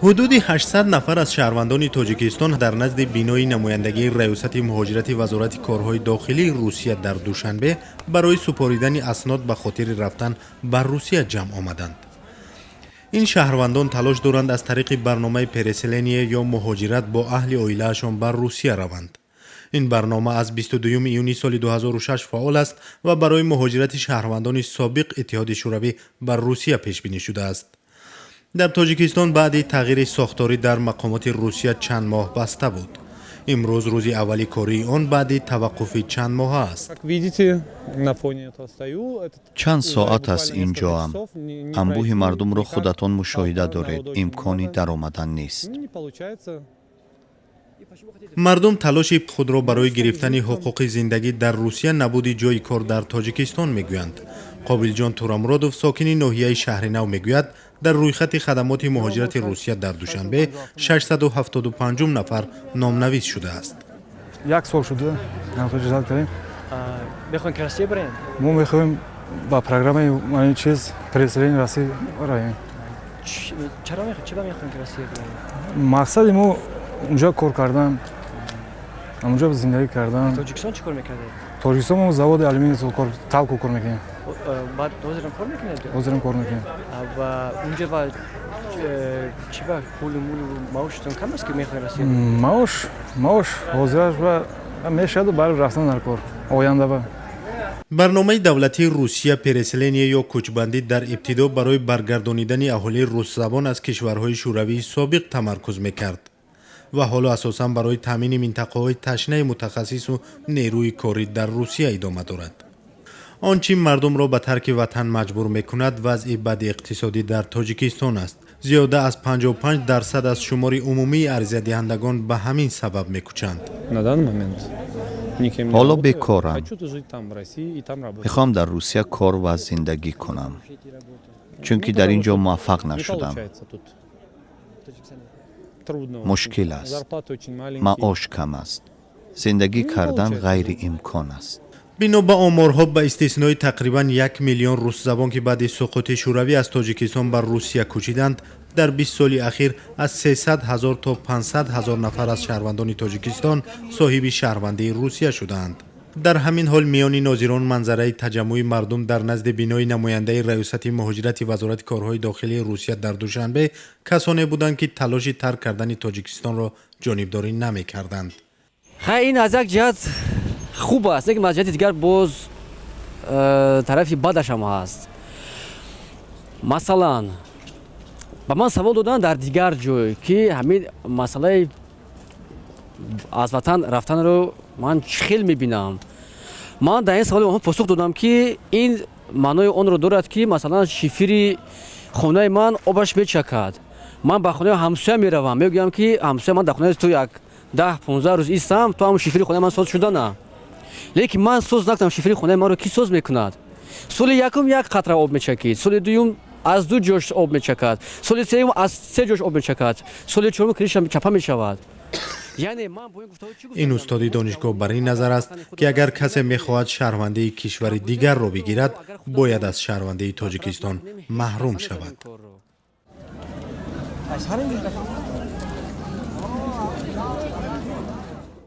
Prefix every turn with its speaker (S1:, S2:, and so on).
S1: Ҳудуди 800 нафар аз шаҳрвандони Тоҷикистон дар назди бинои намояндагии Раёсати муҳоҷирати Вазорати корҳои дохилии Русия дар Душанбе барои супоридани аснод ба хотири рафтан ба Русия ҷамъ омаданд. Ин шаҳрвандон талош доранд, аз тариқи барномаи переселение ё муҳоҷират бо аҳли оилаашон ба Русия раванд. Ин барнома аз 22 июни соли 2006 фаъол аст ва барои муҳоҷирати шаҳрвандони собиқ Иттиҳоди Шӯравӣ ба Русия пешбинӣ шудааст. Дар Тоҷикистон баъди тағйири сохторӣ дар мақомоти Русия чанд моҳ баста буд. Имрӯз рӯзи аввали кории он баъди таваққуфи чанд моҳа аст.
S2: Чанд соат аст инҷоам. Анбӯҳи мардумро худатон мушоҳида доред, имкони даромадан нест.
S1: Мардум талоши худро барои гирифтани ҳуқуқи зиндагӣ дар Русия набуди ҷойи кор дар Тоҷикистон мегӯянд. Қобилҷон Турамуродов, сокини ноҳияи Шаҳринав, мегӯяд, дар рӯйхати хадамоти муҳоҷирати Русия дар Душанбе 675 нафар номнавис шудааст.
S3: Як сол шуда муҳоҷират кардем.
S4: Мехоҳем ки Россия барем.
S3: Мо мехоҳем ба программаи ин чиз, переселение Россия равем.
S4: Чаро чиба мехоҳем ки Россия барем?
S3: Мақсади мо унҷо кор кардан, онҷо зиндагӣ кардан.
S4: Тоҷикистон чӣ кор мекардед?
S3: Тоҷикистон мо заводи алюминий, талко кор мекунем.
S4: Баъд ҳозирам кор мекунед?
S3: Ҳозирам кор мекунем.
S4: Ва унҷа ва чӣ ба пулу мулу маошатон кам аст, ки мехоҳед Россия?
S3: Маош ҳозираш ба мешаваду барои рафтан дар кор оянда ба.
S1: Барномаи давлатии Русия переселение ё кӯчбандӣ дар ибтидо барои баргардонидани аҳолии русзабон аз кишварҳои шӯравии собиқ тамаркуз мекард ва ҳоло асосан барои таъмини минтақаҳои ташнаи мутахассису нерӯи корӣ дар Русия идома дорад. Он чӣ мардумро ба тарки ватан маҷбур мекунад, вазъи бади иқтисодӣ дар Тоҷикистон аст. Зиёда аз 55% аз шумори умумии аризадиҳандагон ба ҳамин сабаб мекӯчанд.
S2: Ҳоло бекорам, мехоҳам дар Русия кор ва зиндагӣ кунам, чунки дар ин ҷо муваффақ нашудам. Мушкил аст, маош кам аст, зиндагӣ кардан ғайриимкон аст.
S1: Бино ба оморҳо, ба истиснои тақрибан 1 миллион русзабон, ки баъди суқути Шӯравӣ аз Тоҷикистон ба Русия кӯчиданд, дар 20 соли ахир аз 300 ҳазор то 500 ҳазор нафар аз шаҳрвандони Тоҷикистон соҳиби шаҳрвандии Русия шудаанд. Дар ҳамин ҳол, миёни нозирон манзараи таҷаммуи мардум дар назди бинои намояндаи Раёсати муҳоҷирати Вазорати корҳои дохилии Русия дар Душанбе касоне буданд, ки талоши тарк кардани Тоҷикистонро ҷонибдорӣ намекарданд.
S5: Хай, ин аз як ҷиҳат хуб аст, лекин аз ҷиҳати дигар боз тарафи бадашам ҳаст. Масалан, ба ман савол доданд дар дигар ҷой, ки ҳамин масъалаи аз ватан рафтанро ман чӣ хел мебинам. Ман дар ин саволи онҳо посух додам, ки ин маънои онро дорад, ки масалан, шифири хонаи ман обаш мечакад, ман ба хонаи ҳамсоя меравам, мегӯям, ки ҳамсоя, ман дар хонаи ту як 10-15 рӯз истам, то ҳам шифири хонаи ман соз шудана. Лекин ман соз накунам, шифири хонаи маро кӣ соз мекунад? Соли якум як қатра об мечакид, соли дуюм аз ду ҷош об мечакад, соли сеюм аз се ҷош об мечакад, соли чорум крыша чапа мешавад.
S1: Ин устоди донишгоҳ бар ин назар аст, ки агар касе мехоҳад шаҳрвандии кишвари дигарро бигирад, бояд аз шаҳрвандии Тоҷикистон маҳрум шавад.